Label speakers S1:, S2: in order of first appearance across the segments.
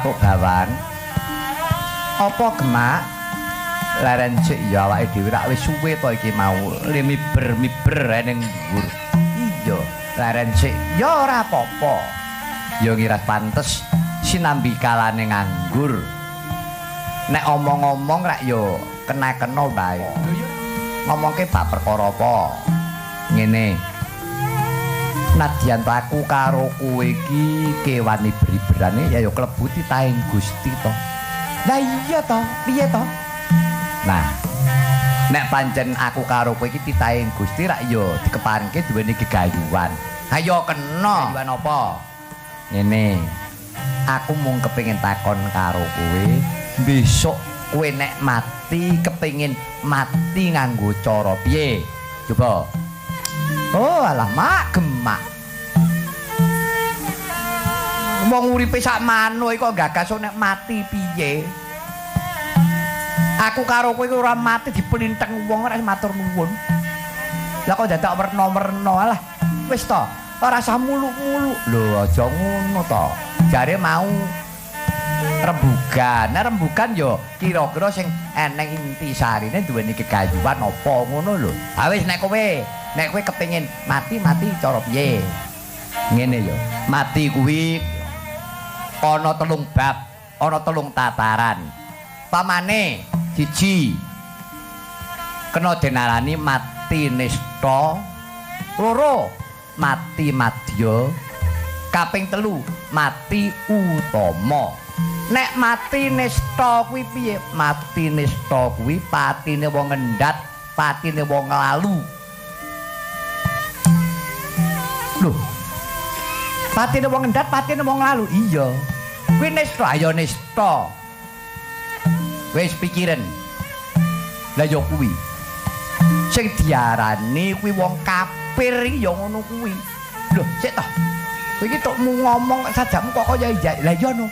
S1: Watuk Bawang. Apa gemak? Leren sik ya awake dhewe rak wis suwe to iki mau limiber-miber ning dhuwur. Iya, leren sik ya ora apa-apa. Ya ngira pantes sinambi kalane nganggur. Nek omong-omong rak ya kena-kena bae. Ngomongke bab perkara apa? Ngene. Nadyan aku karo kowe iki kewan iber-iberane ya ya klebu titahing Gusti to. Lah iya to, piye to? Nah, nek pancen aku karo kowe iki titahing Gusti rak ya dikeparengke duweni gegayuhan. Ayo kena. Gegayuhan apa? Ngene. Aku mung kepengin takon karo kowe, besok kowe nek mati kepengin mati nganggo cara piye? Coba. Oh, alah mak gemak. Wong uripe sak manuk kok gagas nek mati piye? Aku karo kowe ora mati diplinteng wong ora matur nuwun. Lah kok dadak werna-werna alah. Wis to, ora usah muluk-muluk. Lho aja ngono to. Jare mau rembugan. Nah rembugan ya kira-kira sing eneng intisarine duweni gegayuhan apa ngono lho. Ha wis nek kowe kepengin mati-mati cara piye? Ngene ya. Mati kuwi ana telung bab, ana telung tataran. Pamane siji kena denarani mati nista, loro mati madya, kaping telu mati utama. Nek mati nista kuwi piye? Mati nista kuwi patine wong ngendat, patine wong lalu. Lho. Patine wong ngendat, patine wong lalu. Iya. Kuwi nista, ayo nista. Wis pikiran. Lah ya kuwi. Sing diarani kuwi wong kafir iki ya ngono kuwi. Lho, sik toh. Kowe iki tokmu ngomong sajakmu kok kaya iya. Lah iya no.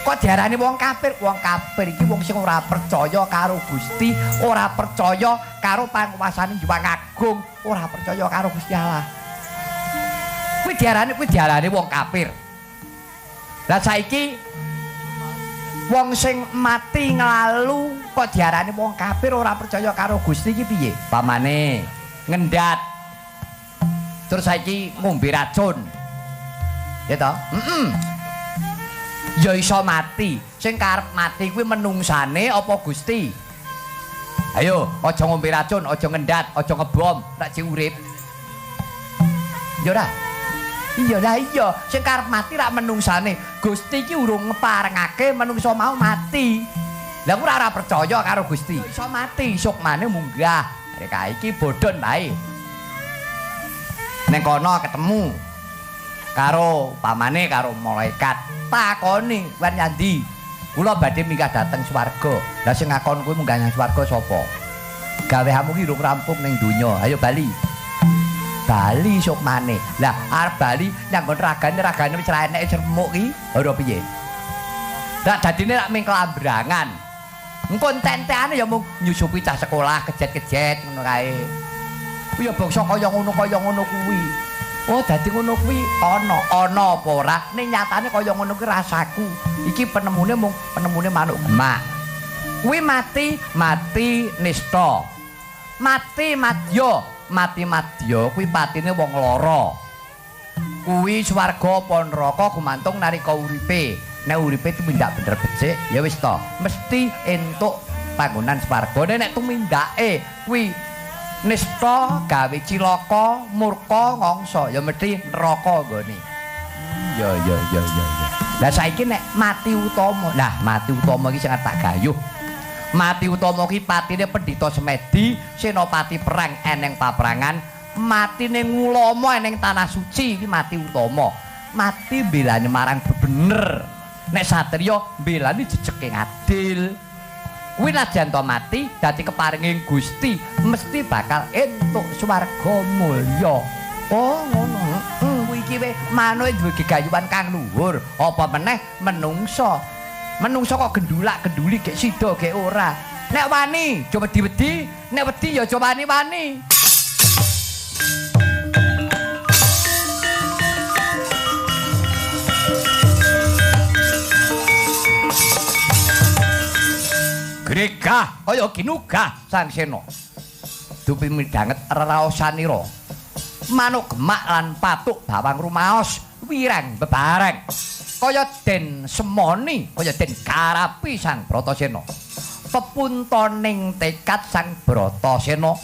S1: Kok diarani wong kafir? Wong kafir iki wong sing ora percaya karo Gusti, ora percaya karo panguwasane Hyang Agung, ora percaya karo Gusti Allah. Kuwi diarani wong kafir. Lah saiki wong sing mati nglalu kok diarani wong kafir ora percaya karo Gusti iki piye? Pamane ngendat. Terus saiki ngombe racun. Ya toh? Heeh. Ya iso mati. Sing karep mati kuwi menungsane apa Gusti? Ayo, aja ngombe racun, aja ngendat, aja ngebom, rak jek urip. Ya ora? Iya lah iya, sing karep mati rak menungsane. Gusti iki urung ngeparengake menungsa mau mati. Lah aku ora percaya karo Gusti. Iso mati, sukmane munggah. Rek iki bodhon bae. Neng kono ketemu karo pamane karo malaikat. Takoni, "Wan nyandi? Kula badhe minggah dhateng swarga." Lah sing ngakon kuwi munggah nang swarga sapa? Gaweanmu ki urung rampung ning donya. Ayo bali. Bali sukmane. Lah arep bali nyanggon ragane, ragane wis ra enek remuk ki. Ora piye? Lah dadine rak ming kelambrangan. Engko entek-entekane ya mung nyusupi cah sekolah kejet-kejet ngono kae. Kuwi ya bangsa kaya ngono kaya ngono kuwi. Oh dadi ngono kuwi ana, ana apa ora? Ning nyatane kaya ngono kuwi rasaku. Iki penemune mung penemune manuk gemak. Kuwi mati, mati nista. Mati madya, mati madya kuwi patine wong lara. Kuwi swarga apa neraka gumantung nalika uripe. Nek uripe tumindak bener becik, ya wis to, mesti entuk panggonan swarga. Nek tumindake kuwi nista gawe cilaka, murka ngangsa, ya mesti neraka nggone. Ya ya ya ya ya. Lah saiki nek mati utama. Lah mati utama iki sing tak gayuh. Mati utama ki patine pendhita semedi, senopati perang eneng paprangan, matine ngulama eneng tanah suci iki mati utama. Mati belane marang bener. Nek satriya belane jejeke adil. Kuwi najan to mati dadi keparinging Gusti mesti bakal entuk swarga mulya. Oh ngono. Heeh, kuwi iki we manuke duwe gegayuhan kang luhur, apa meneh menungsa. Menungsa kok gendulak-genduli gek sida gek ora. Nek wani aja wedi-wedi, nek wedi ya aja wani-wani. Gregah kaya ginugah Sang Sena. Dupi midhanget reraosanira. Manuk gemak lan patuk bawang rumaos wirang bebareng. Kaya den semoni, kaya den garapi Sang Bratasena. Pepuntoning tekad Sang Bratasena.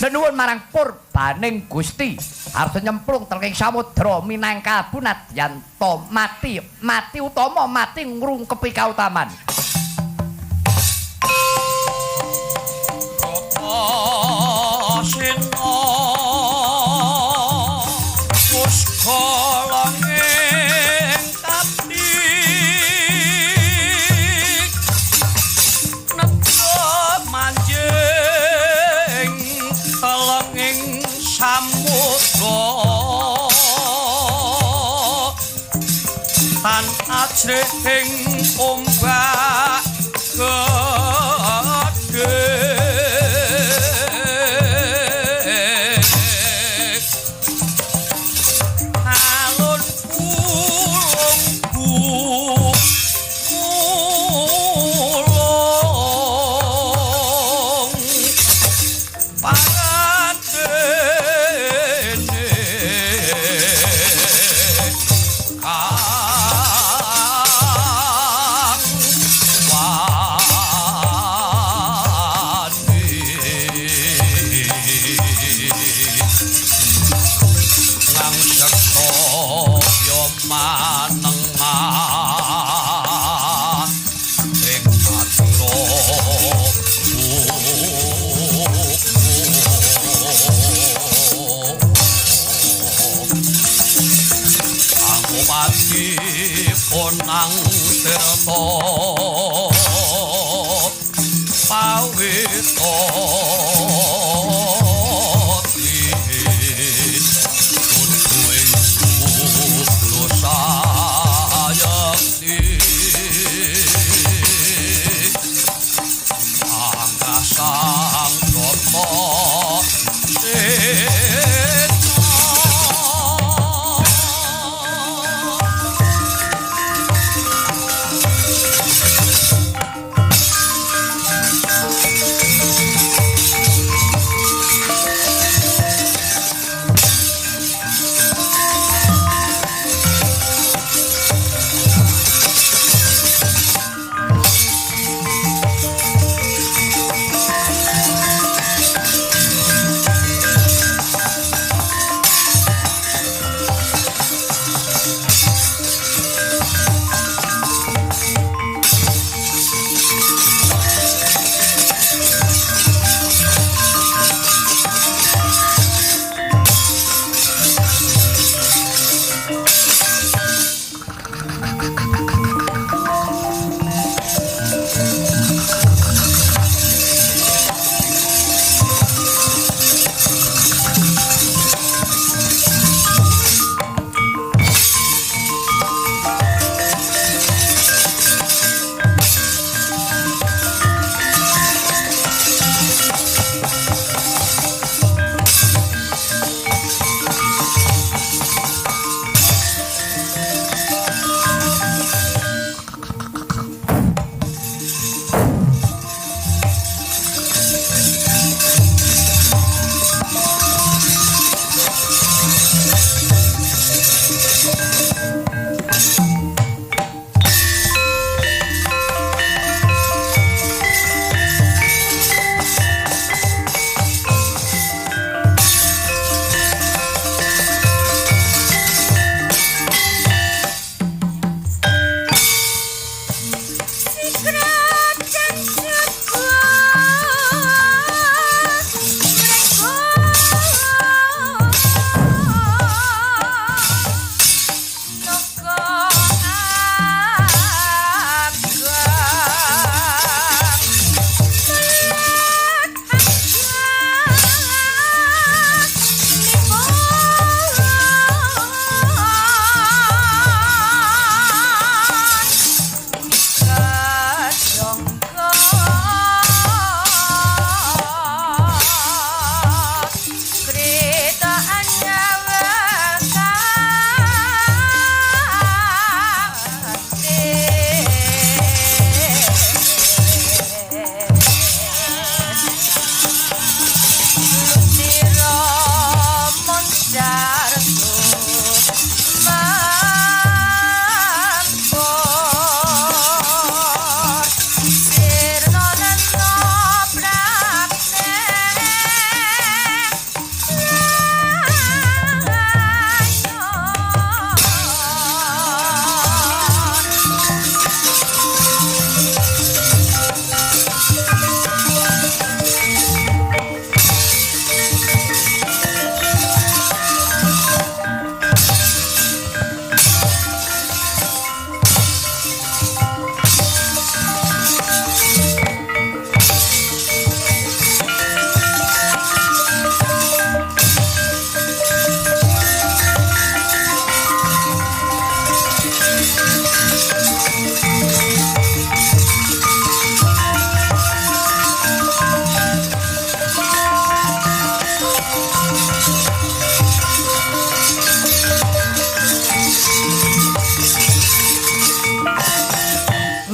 S1: Nenuwun marang purbaning Gusti, arsa nyemplung tenging samudra minangkabu nadyan ta mati, mati utama mati ngrungkepi kautaman.
S2: Bratasena puskala ing kapti nedha manjing telenging samudra tan ajrih ombak gedhe. Alun pulung mulung parandene kang wani ngangsekta ya manengah ing adira Angopati ponang tirta pawita tujuing lusayekti angkasang brata sena.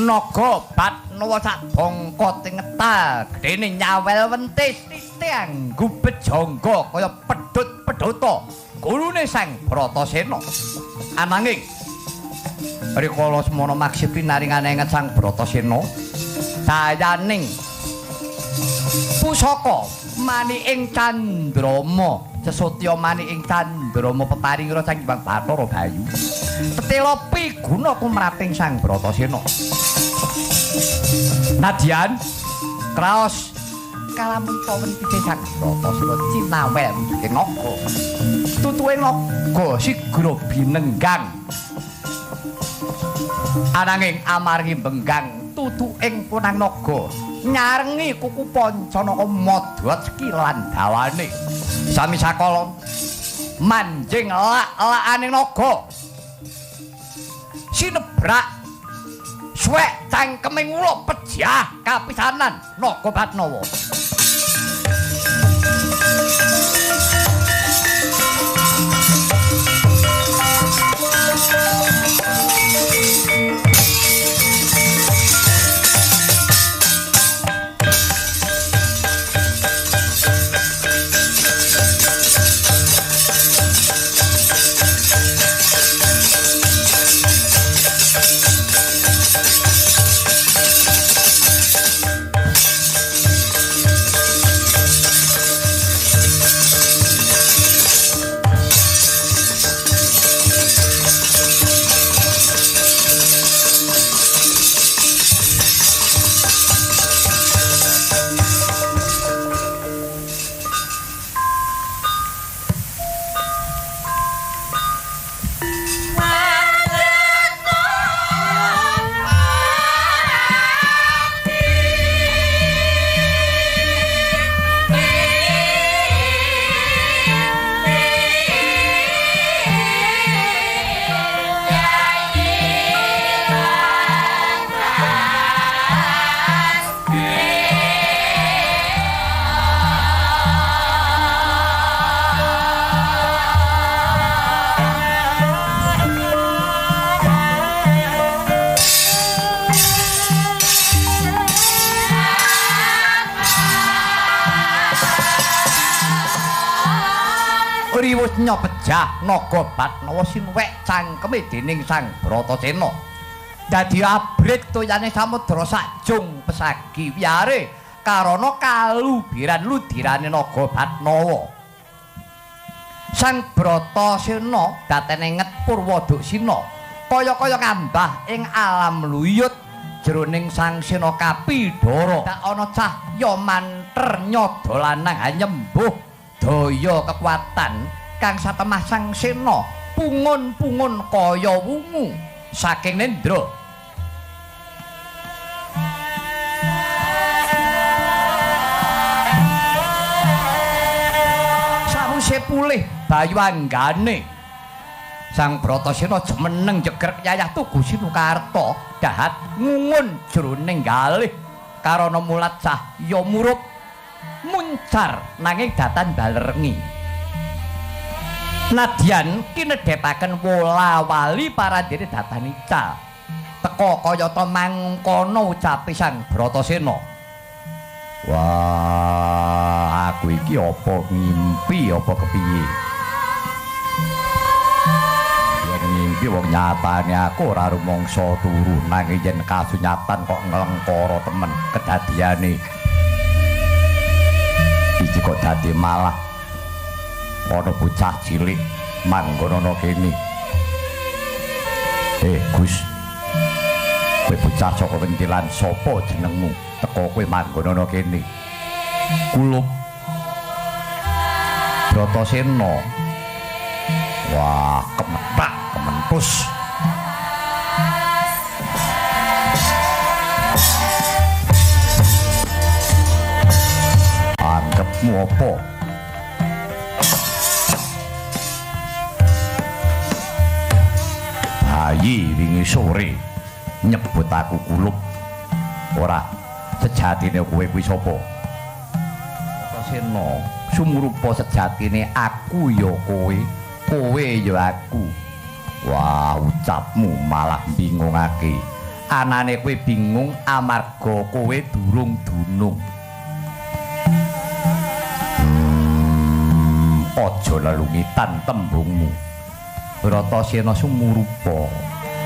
S1: Naga Batnawa sak bangka tingetal gedene nyawel wentis titiang gubejangga kaya pedhut-pedhota gurune Sang Bratasena. Ananging rikala semana maksih pinaringane inget Sang Bratasena dayaning pusaka maniking Candrama sesotya maniking Candrama peparingira Sang Hyang Bathara Bayu tetela piguna kumraping Sang Bratasena. Nadyan kraos kalamun wentise Sang Bratasena cinawel wujude naga. Tutuhe naga sigra binenggang. Ananging amargi benggang tutuking punang naga nyarengi kuku Pancanaka modhot sekilan dawane. Sami sakala manjing lak-lakane naga sinebrak suwek cangkeming ula pejah kapisanan Naga Batnawa. Riwusnya pejah Naga Batnawa sinuwek cangkeme dening Sang Bratasena. Dadi abrit toyane samudra sakjung pesagi wiyare karana kalubiran ludirane Naga Batnawa. Sang Bratasena datene nget Purwaduksina kaya-kaya ngambah ing alam luyut jroning Sang Sena Kapidara. Tak ana cahya manter nyada lanang anyembuh daya kekuatan kang satemah Sang Sena pungun-pungun kaya wungu saking nendra. Sawise pulih bayu anggane Sang Bratasena jumeneng jegrek yayah tugu Sinukarta dahat ngungun jroning galih karana mulat cahya murup muncar nanging datan balerengi. Nadyan kinedhepaken wola-wali parandene datan ical. Teka kayata mangkono ucape Sang Bratasena. Wah, aku iki apa ngimpi apa kepiye? Yen ngimpi wong nyatane aku ora rumangsa turu nanging yen kasunyatan kok nglengkara temen kedadiane. Iki kok dadi malah ana bocah cilik manggon ana kene. Gus, kowe bocah saka Wentilan sapa jenengmu? Teko kowe manggon ana kene. Kulup Bratasena. Wah, kemetak kementus. Anggepmu apa? Bayi wingi sore nyebut aku kulup. Ora, sejatine kowe kuwi sapa? Bratasena, sumrupa sejatine aku ya kowe, kowe ya aku. Wah, ucapmu malah bingungake. Anane kowe bingung amarga kowe durung dunung. Aja lelungitan tembungmu. Bratasena sumurupa.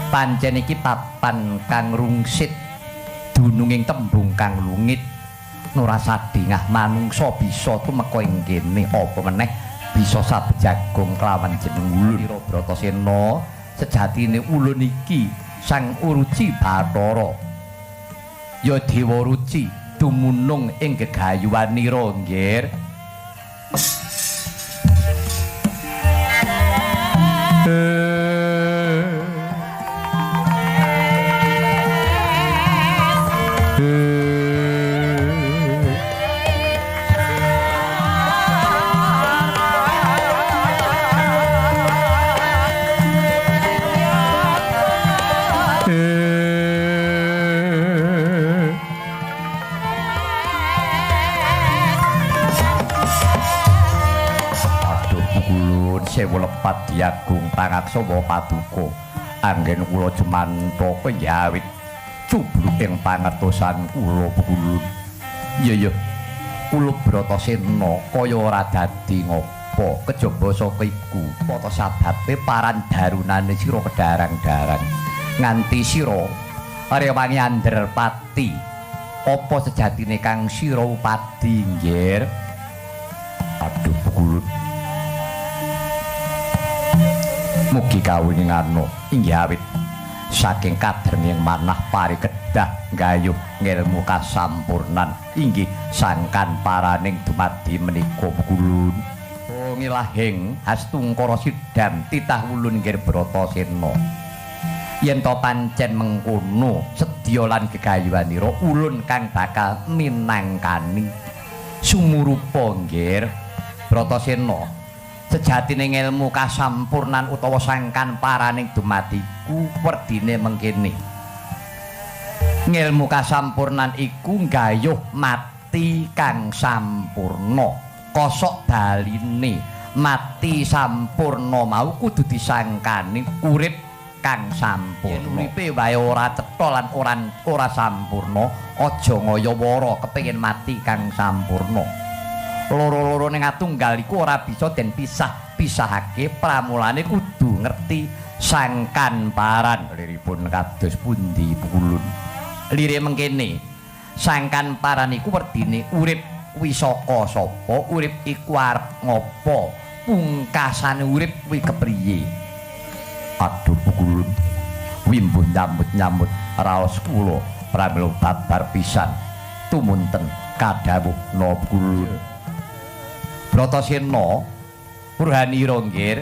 S1: Pancen iki papan kang rungsit dununging tembung kang lungit. Ora sadingah manungsa bisa tumeka ing kene, apa meneh bisa sabejagung kelawan jeneng ulun. Ira Bratasena, sejatine ulun iki Sang Uruci Bathara. Ya Dewa Ruci dumunung ing gegayuhanira, nggir. Sewu lepat diagung pangaksa wa paduka anggen kula jemantaka yawit cubluk ing pangertosan kula pukulun. Iya iya kula Bratasena kaya ora dadi ngopo kejaba saka iku pata sababe paran darunane sira kedarang-darang nganti sira rewangi ander pati. Apa sejatine kang sira upadi, nggir? Aduh pukulun, mugi kawiningana inggih awit saking kadrenging manah parikedhah nggayuh ngelmu kasampurnan inggih sangkan paraning dumadi menika pukulun. Oh ngilahing hastungkara sidam titah ulun nggir Bratasena. Yen to pancen mengkono sedya lan gegayuhanira ulun kang bakal minangkani sumurupa nggir Bratasena. Sejatine ngelmu kasampurnan utawa sangkan paraning dumadiku werdine mengkene. Ngelmu kasampurnan iku nggayuh mati kang sampurna. Kosok baline mati sampurna mau kudu disangkani urip kang sampurna. Uripe wae ora cetha lan ora sampurna, aja ngaya-wara kepengin mati kang sampurna. Loro-lorone ngatunggal iku ora bisa den pisah-pisahake, pramulane kudu ngerti sangkan paran. Liripun kados pundi pukulun? Lire mengkene, sangkan paran iku werdine urip kuwi saka sapa, urip iku arep ngopo, pungkasane urip kuwi kepriye. Aduh pukulun, wimbuh nyambut-nyambut raos kula pramila babar pisan tumunten kadhawuhna pukulun. Bratasena purhanira nggir,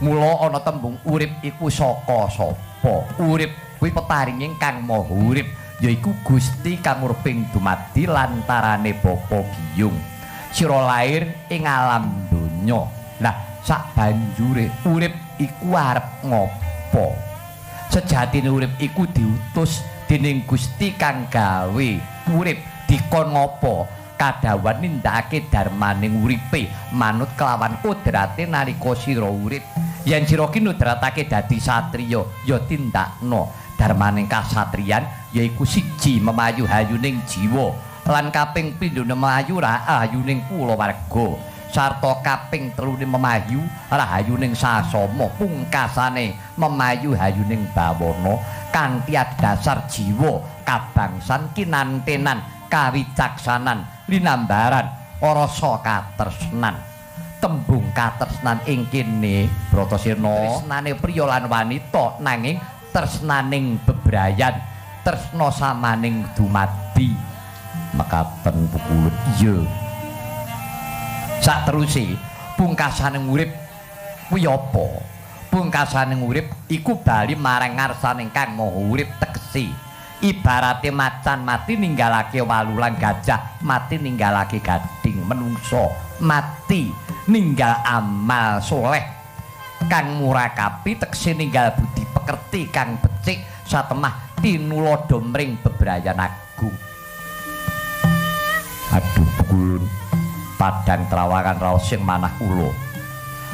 S1: mula ana tembung urip iku saka sapa. Urip kuwi peparinging Kang Maha Urip, yaiku Gusti kang urping dumadi lantarane bapa biyung. Sira lair ing alam donya. Lah sak banjure urip iku arep ngopo? Sejatine urip iku diutus dening Gusti kang gawe urip dikon ngopo? Kadhawan nindakake darmaning uripe manut kelawan kodrate nalika sira urip. Yen sira kinudratake dadi satriya ya tindakno darmaning kasatriyan, yaiku siji memayu hayuning jiwa lan kaping pindho memayu rahayuning kulawarga sarta kaping telune memayu rahayuning sasama, pungkasane memayu hayuning bawana kanthi adhasar jiwa kabangsan kinantenan kawicaksanan linambaran rasa katresnan. Tembung katresnan ing kene Bratasena tresnane priya lan wanita, nanging tresnaning bebrayan, tresna samaning dumadi. Mekaten pukulun. Iya. Sakteruse pungkasane urip kuwi apa? Pungkasane urip iku bali marang ngarsaning Kang Maha Urip, tegese ibarate macan mati ninggalake walu lan gajah mati ninggalake gading, menungso mati ninggal amal soleh kang murakapi, tegese ninggal budi pekerti kang becik satemah tinuladha mring bebrayan agung. Aduh pukulun, padang trawangan raos sing manah kula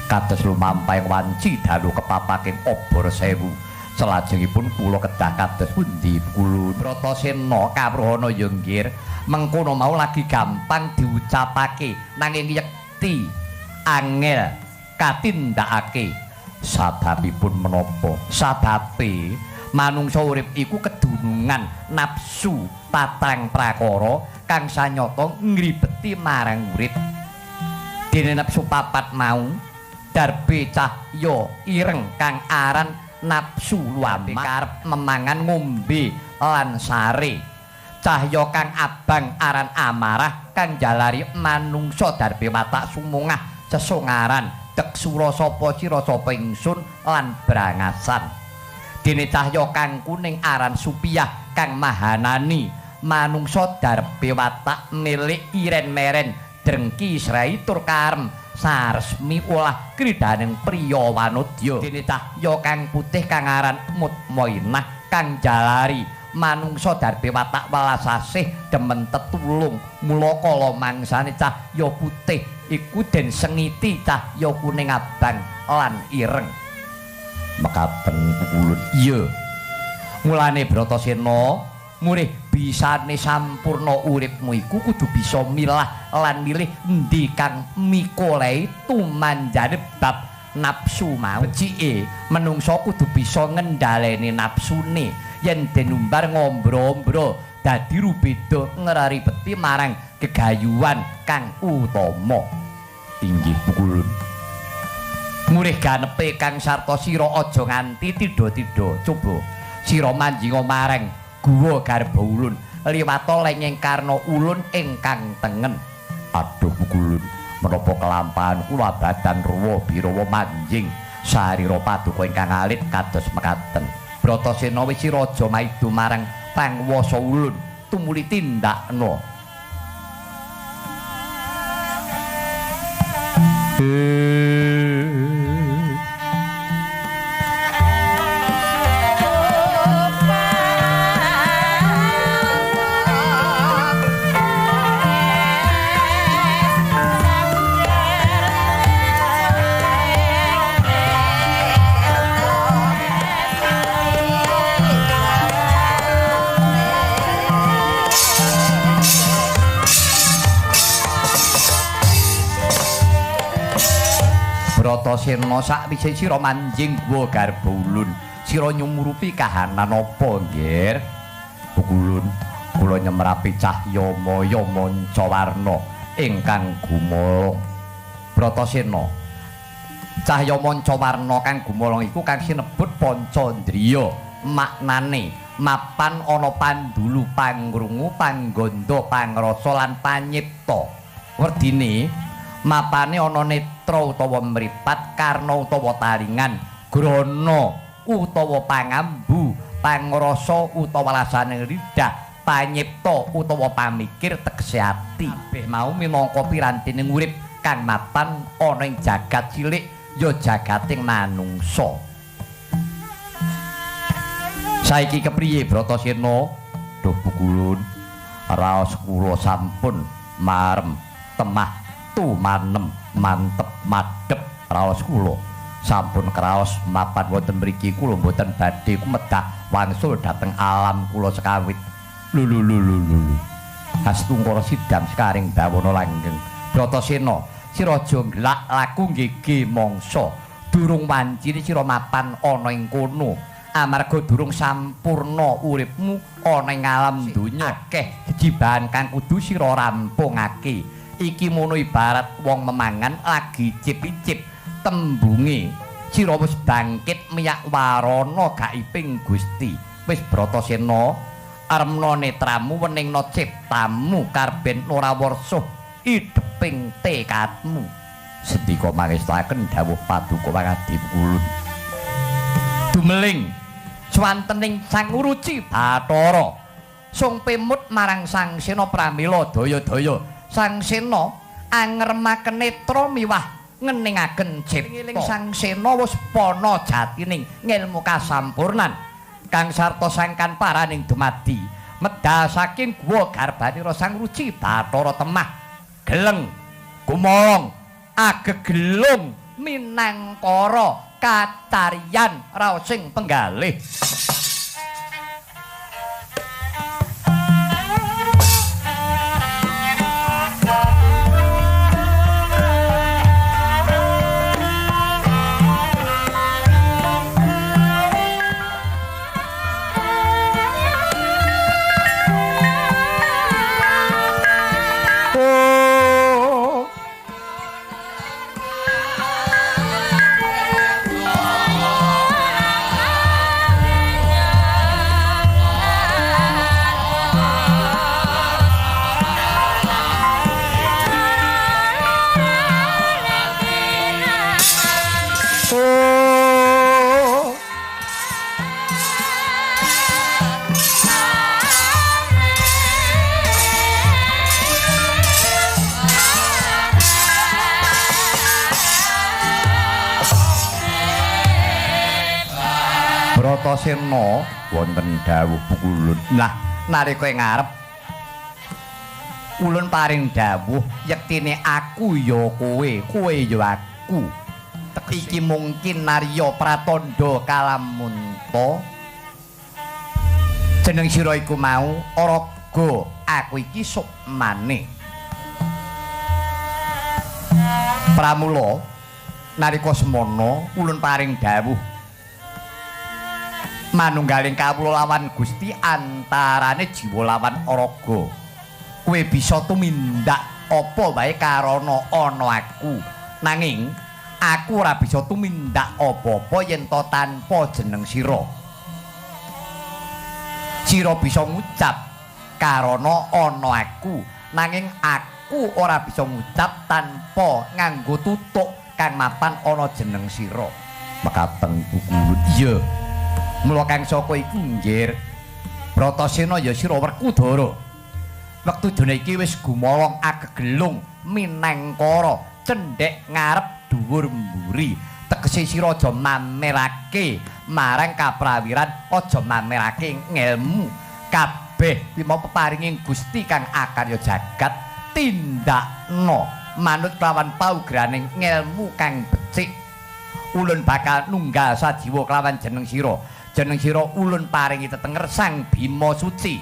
S1: kados lumampahing wanci dalu kepapaking obor sewu. Salajengipun kula kedah kados pundi Pukulun? Bratasena kawruhana ya nggir, mengkono mau lagi gampang diucapake nanging yekti angel katindakake. Sababipun menapa? Sababe manungsa urip iku kedunungan nafsu patang prakara kang sanyata ngribeti marang urip. Dene nafsu papat mau darbe cahya ireng kang aran nafsu luwame karep memangan ngombe lan sare. Cahya kang abang aran amarah kang jalari manungsa darbe watak sumungah sesongaran deksura sapa sira sapa ingsun lan brangasan. Dene cahya kang kuning aran supiah kang mahanani manungsa darbe watak milik iren meren drengki srei tur karem saresmi olah kridaning priya wanodya. Dene cahya kang putih kang aran mutmainah kang jalari manungsa darbe watak welas asih demen tetulung. Mula kala mangsane cahya putih iku den sengiti cahya kuning abang lan ireng. Mekaten Pukulun. Iya. Mulane Bratasena murih bisane sampurna uripmu iku kudu bisa milah lan milih endi kang mikolehi tumanjane bab nafsu mau. Becike menungsa kudu bisa ngendhaleni nafsune. Yen den umbar ngombro-ombro dadi rubeda ngraribeti marang gegayuhan kang utama. Inggih Pukulun. Murih ganepe kang sarta sira aja nganti tidha-tidha. Coba sira manjinga marang guwa garba ulun liwata lengeng karna ulun ingkang tengen. Aduh Pukulun, menapa kelampahan kula badan ruwa birawa manjing sarira paduka ingkang alit kados mekaten. Bratasena wis sira aja maido marang panguwasa ulun tumuli tindakna. Bratasena sakwise sira manjing guwa garba ulun, sira nyumurupi kahanan apa nggir? Pukulun, kula nyemrapi cahya maya manca warna ingkang gumolong. Bratasena, cahya manca warna kang gumolong iku kang sinebut pancandriya. Maknane mapan ana pandulu, pangrungu, panggandha, pangrasa lan panyipta. Werdine mapane ana netra utawa mripat, karna utawa taringan, grana utawa pangambu, pangrasa utawa rasane lidah, panyipta utawa pamikir tegese ati. Kabeh mau minangka pirantining urip kang mapan ana ing jagat cilik ya jagating manungsa. Saiki kepriye Bratasena? Duh Pukulun, raos kula sampun marem temah tumanem mantep madhep raos kula sampun kraos mapan wonten mriki. Kula mboten badhe kumedhak wangsul dhateng alam kula sekawit. Lho lho lho lho. Astungkara sidam sekaring bawana langgeng. Bratasena, sira aja nglak laku nggege mangsa. Durung wancine sira mapan ana ing kono. Amarga durung sampurna uripmu ana ing alam donya. Akeh jejibahan kang kudu sira rampungake. Iki mono ibarat wong memangan lagi icip-icip tembunge sira wis bangkit miyak warana gaibing Gusti. Wis Bratasena, aremna netramu weningna ciptamu karben ora warsuh ideping tekadmu. Sendika mangestaken dawuh paduka Wangadi Pukulun. Dumeling swantening Sang Ruci Bathara sung pemut marang Sang Sena pramila daya-daya. Sang Sena angremaken netra miwah ngeningaken cipta. Sang Sena wis pana jatining ngelmu kasampurnan kang sarta sangkan paraning dumadi medal saking guwa garbanira Sang Ruci Bathara temah geleng gumolong agegelung minangkara kacaryan raosing penggalih. Bratasena wonten dawuh Pukulun. Lah nalika ing ngarep ulun paring dawuh yektine aku ya kowe, kowe ya aku. Iki mungkin Narya Pratandha Kalamunta. Jeneng sira iku mau Araga, aku iki sukmane. Pramula nalika semana ulun paring dawuh manunggaling kawula lawan Gusti antarane jiwa lawan raga. Kowe bisa tumindak apa wae karana ana aku. Nanging aku ora bisa tumindak apa-apa yen to tanpa jeneng sira. Sira bisa ngucap karana ana aku, nanging aku ora bisa ngucap tanpa nganggo tutuk kang mapan ana jeneng sira. Mekaten Pukulun. Iya. Mula kang saka iku nggir Bratasena ya sira Werkudara. Wektu dina iki wis gumolong agegelung minangkara cendhek ngarep dhuwur mburi. Tegese sira aja mamerake marang kaprawiran, aja mamerake ngelmu. Kabeh kuwi mau peparinging Gusti kang akarya jagat, tindakno manut kelawan paugraning ngelmu kang becik. Ulun bakal nunggal sajiwa kelawan jeneng sira. Jeneng sira ulun paringi tetenger Sang Bima Suci.